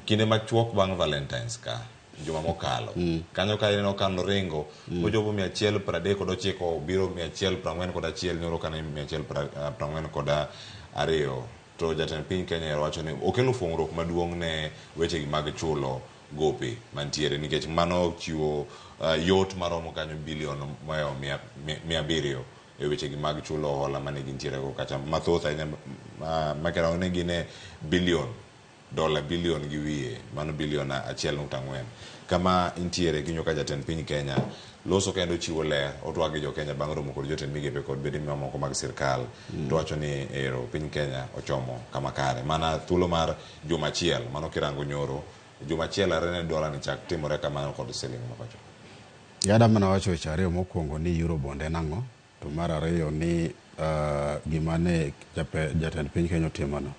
Kinde machuok bang' Valentine's ka juma mokalo kanyo ka ineno ka noringo mochopo 139, biro 141, nyoro kane 142. To jatend piny Kenya ero wacho ni okelo fuong'ruok maduong' ne wechegi mag chulo gope mantiere, nikech mano chiwo yot maromo kanyo bilion mohewo 700 e wechegi mag chulo hola mane gintiere go kacha mathoth ahinya, makera ne gin e bilion dola bilion gi wiye, mano bilion 1.4. Kama intiere kinyo ka jatend piny Kenya loso kendo chiwo ler, otwak gi jo Kenya bang' romo kod jotend migepe kod bede mamoko mag sirkal, to wacho ni ero piny Kenya ochomo kama kare mana thuolo mar juma achiel. Mano kirango nyoro juma achiel are ne dola ni chak timore kamano kod siling ma pacho. Yada mana wacho weche ariyo. Mokwongo ni Eurobond en ang'o, to mar ariyo ni gima ne jatend piny Kenya otimono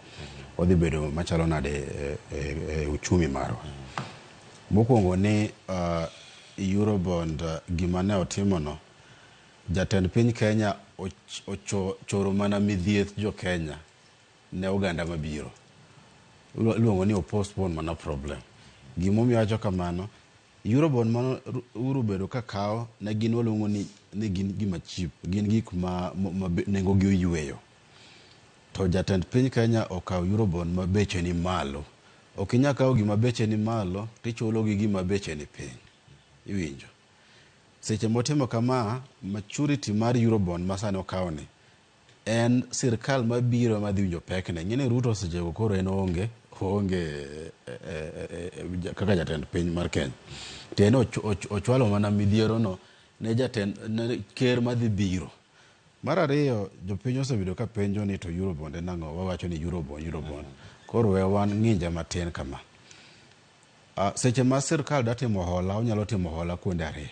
odhi bedo machalo nade e uchumi marwa. Mokwongo ni Eurobond, gima ne otimono jatend piny Kenya ochoro mana midhieth jo Kenya ne oganda mabiro. Iluongo ni postpone mana problem. Gimomiyo awacho kamano, Eurobond mano Uhuru bedo ka kawo ne gin waluongo ni gin gima cheap, gin gik ma nengo gi oyweyo. To jatend piny Kenya okawo Eurobond ma beche ni malo. Ok inyal kawo gima beche ni malo tichulo gi gima beche ni piny. Iwinjo? Seche motimo kama, maturity mar Eurobond ma sani okawo ni en sirkal mabiro ema dhi winjo pekne. Ing'e ni Ruto sechego koro en oonge kaka jatend piny mar Kenya. To en ochwalo mana midhiero no ne jatend ne ker madhi biro. Mar ariyo, jopiny osebedo ka penjo ni to Eurobond en ang'o? Wawacho ni Eurobond, Eurobond. Koro we wan ng'inje matin kama. Seche ma sirkal dwa timo hola, onyalo timo hola kuonde ariyo.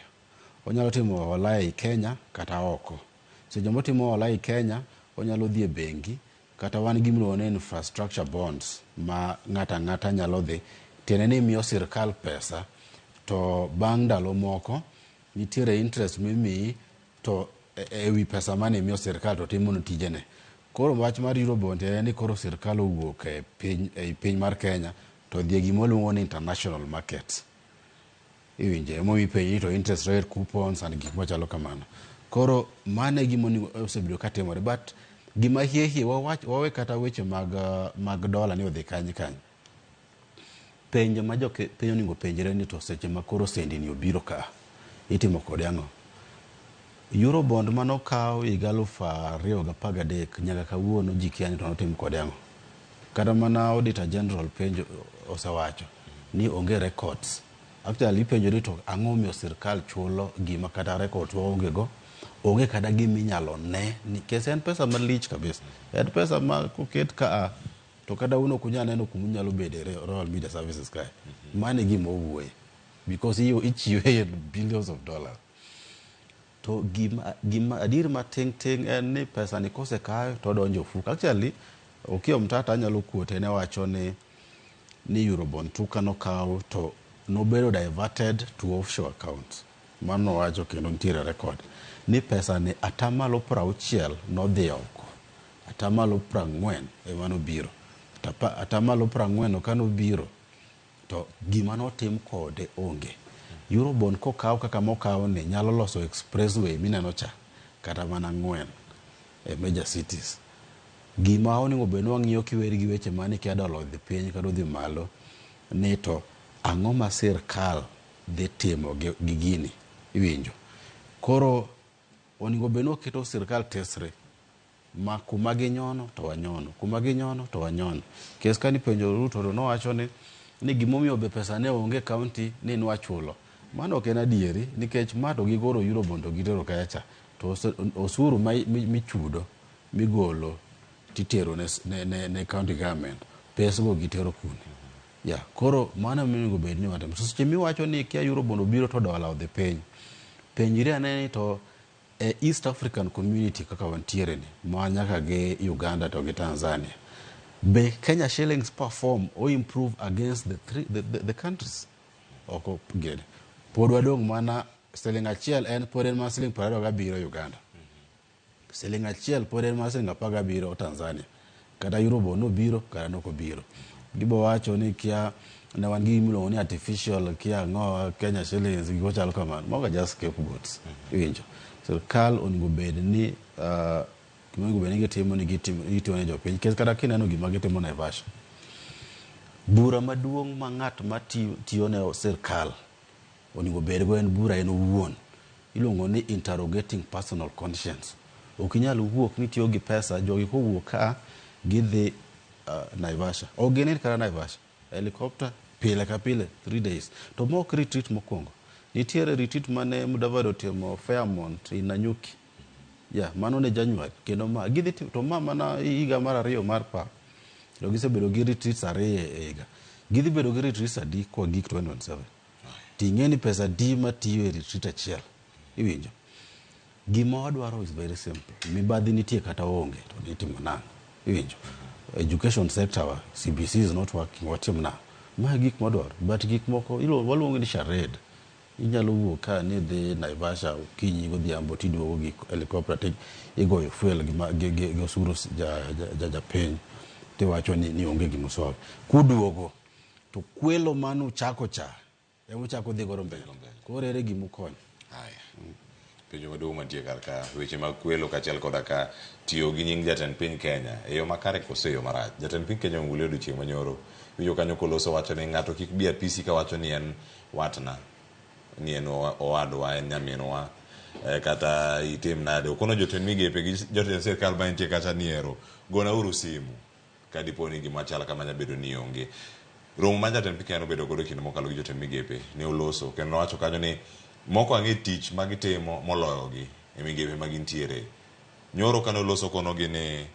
Onyalo timo hola ei Kenya kata oko. Seche motimo hola ei Kenya, onyalo dhi e bengi kata wan gi gimiluongo ni infrastructure bonds ma ng'ato ang'ata nyalo dhi. Tiende ni imiyo sirkal pesa to bang' ndalo moko nitiere interest mimiyi to e wi pesa mane imiyo sirkal to timo tijene. Koro wach mar Eurobond en ni koro sirkal owuok e piny, ei piny mar Kenya to odhi e gima waluongo ni international market. Iwinje? Emomiyo ipenji ni to interest rate, coupons and gik machalo kamano. Koro mano e gima onego osebedo ka timore. But gima hie hie wawach, wawe kata weche mag dola ni odhi kanye kanye. Penjo ma jopiny onego penjre ni to seche ma koro sendi ni obiro ka, itimo kode ang'o? Eurobond manokaw higa 2013 nyaka kawuono ji kia ni to notim kode ang'o. Kata mana Auditor General penjo osewacho ni onge records. Actually ipenjo ni to ang'o momiyo sirkal chulo gima kata records waonge go, onge kata gima inyalo ne nikech en pesa malich kabisa. En pesa ma koket ka a to kata un ok unyal neno kuma unyalo bede Royal Media Services kae. Mano e gima owuoye. Because ichiwe in billions of dollars. To gima adier mating' ting' en ni pesa ni kosekaw to odonjo e ofuko. Actually, Okiya Omtata anyalo quote ne wacho ni Eurobond tu kanokaw to nobedo diverted to offshore accounts. Mano nowacho kendo nitiere record ni pesa ni 60% nodhi oko. 40% ema nobiro. 40% no kanobiro to gima notim kode onge. Eurobond kokaw kaka mokaw ni nyalo loso expressway mineno cha kata mana 4 e major cities. Gima onego bed ni wang'iyo kiweri gi weche mani kia dola odhi piny kata odhi malo ni to ang'o ma sirkal dhi timo gi gini iwinjo. Koro onego bed ni waketo sirkal tesre ma kuma ginyono to wanyono, kuma ginyono to wanyono. Kes kani penjo Ruto to nowacho ni gimomiyo be pesa ne onge county ni nwachulo. Mano ok en adieri nikech ma to gigoro Eurobond to gitero kacha cha to osuru ma michudo migolo titero ne county government pesgo gitero kune. Ya, koro mano onego bed ni watimo. To seche miwacho ni kia Eurobond obiro to dola odhi piny. Penjri ane ni to e East African Community kaka wantiere ni ma nyaka gi Uganda to gi Tanzania, be Kenya shillings perform or improve against the countries? Oko gene. Pod wadong' mana siling achiel en pod en mana siling 27 Uganda. Siling achiel pod en mana siling 17 Tanzania. Kata Eurobond nobiro kata nok obiro. Gibo wacho ni kia Ne wan gi gimiluongo ni artificial kia ang'o Kenya shillings gik machalo kamano. Mago just scapegoats. Iwinjo. Sirkal onego bed ni gima onego bed ni gitimo ni gitiyo ne jopiny. Nikech kata kineno gima gitimo Naivasha. Bura maduong' ma ng'at ma tiyo ne sirkal onego bedgo en bura en owuon. Iluongo ni interrogating personal conscience. Ok inyal wuok ni tiyo gi pesa, jogi kowuok ka gidhi Naivasha. Ok ginind kata Naivasha. Helicopter pile ka pile 3 days. To ma ok retreat mokwongo. Nitiere retreat mane Mudavadi otimo Fairmont in Nanyuki. Yeah, mano ne January. Kendo ma gidhi to ma mana higa mar ariyo mar pap. To gisebedo gi retreats ariyo e higa. Gidhi bedo gi retreats adi kwa gik 2027. Ting'e ni pesa di matiyo e retreat achiel. Iwinjo? Gima wadwaro is very simple. Mibadhi nitie kata onge to nitimo nang'o? Iwinjo? Education sector wa, CBC is not working, watim nang'o? Ma gik mwadwaro. But gik moko waluongo ni charade. Inyalo wuok ka ni dhi Naivasha okinyi godhiambo tiduogo gi helicopter ti igoyo fuel gi osuru japiny tiwacho ni onge gimosolve. Kuduogo to kwelo manuchako cha ema uchako dhi godo mbele. Koro ere gimukonyo? Haya. Penjo maduong' mantie kar ka weche mag kwelo kaachiel koda ka tiyo gi nying jatend piny Kenya e yo makare koso e yo marach. Jatend piny Kenya ongule odiochieng' manyoro. Winjo kanyo koloso wacho ni ng'ato kik bi apisi kawacho ni en watna, ni en owadwa, en nyaminwa, kata itim nade. Okono jotend migepe gi jotend sirkal ma nitie kacha ni ero, gona uru simu ka dipo ni gima chal kama nyalo bedo ni onge. Romo ma jatend piny Kenya nobedo godo e kinde mokalo gi jotend migepe ne oloso kendo nowacho kanyo ni moko ang'e tich ma gitimo moloyogi e migepe ma gintiere. Nyoro kane oloso konogi ni